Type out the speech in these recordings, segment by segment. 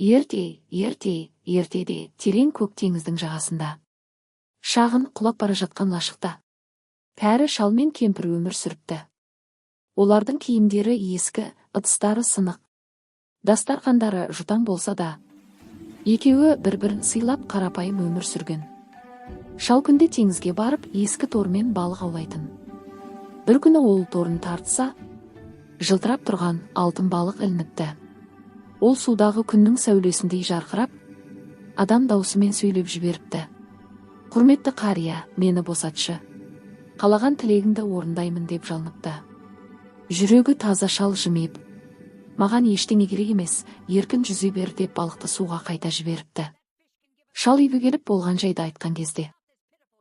Ерте, ерте, ертеде, терең көк теңіздің жағасында, шағын, құлап бара жатқан лашықта кәрі шал мен кемпір өмір сүріпті. Олардың киімдері ескі, ыдыстары сынық, дастарқандары жұтаң болса да, екеуі бір-бірін сыйлап, қарапайым өмір сүрген. Шал күнде теңізге барып, ескі тормен балық аулайтын. Бір күні ол торын тартса, жылтырап тұрған алтын балық ілініпті. Ол судағы күннің сәулесіндей жарқырап, адам даусымен сөйлеп жіберіпті: «Құрметті қария, мені босатшы, қалаған тілегіңді орындаймын», – деп жалыныпты. Жүрегі таза шал жымиып: «Маған ештеңе керек емес, еркін жүзе бер», – деп балықты суға қайта жіберіпті. Шал үйге келіп, болған жайды айтқан кезде,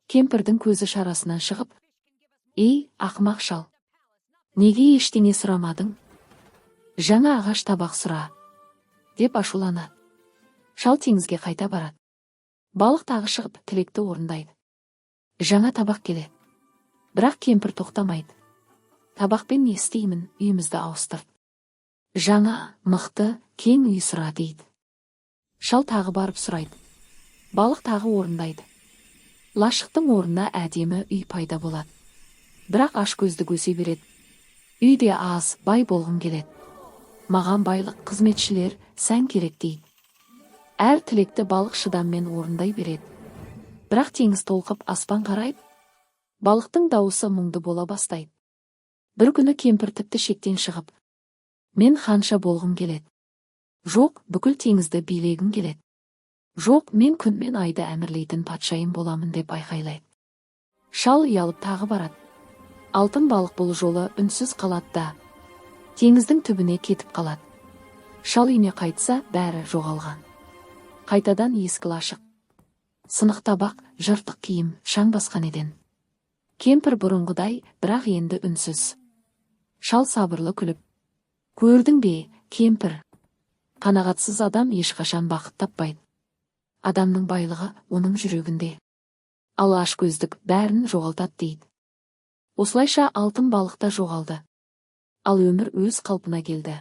кемпірдің көзі шарасынан шығып: «Ей, ақымақ шал, неге ештеңе сұрамадың? Жаңа ағаш табақ сұра», – деп ашуланады. Шал теңізге қайта барады. Балық тағы шығып, тілекті орындайды. Жаңа табақ келеді. Бірақ кемпір тоқтамайды: «Табақпен не істеймін? Үйімізді ауыстыр, жаңа, мықты, кең үй сұра», – дейді. Шал тағы барып сұрайды. Балық тағы орындайды. Лашықтың орнына әдемі үй пайда болады. Бірақ ашкөздік өсе береді: «Үй де аз, бай болғым келеді, маған байлық, қызметшілер, сән керек», – дейді. Әр тілекті балық шыдаммен орындай береді. Бірақ теңіз толқып, аспан қарайып, балықтың дауысы мұңды бола бастайды. Бір күні кемпір тіпті шектен шығып: «Мен ханша болғым келеді, жоқ, бүкіл теңізді билегім келеді, жоқ, мен күн мен айды әмірлейтін патшайым боламын», – деп айқайлайды. Шал ұялып тағы барады. Алтын балық бұл жолы үнсіз қалады да, теңіздің түбіне кетіп қалады. Шал үйіне қайтса, бәрі жоғалған. Қайтадан ескі лашық, сынық табақ, жыртық киім, шаң басқан еден. Кемпір бұрынғыдай, бірақ енді үнсіз. Шал сабырлы күліп: «Көрдің бе, кемпір, қанағатсыз адам ешқашан бақыт таппайды. Адамның байлығы оның жүрегінде, ал ашкөздік бәрін жоғалтады», – дейді. Осылайша алтын балық та жоғалды, ал өмір өз қалпына келді.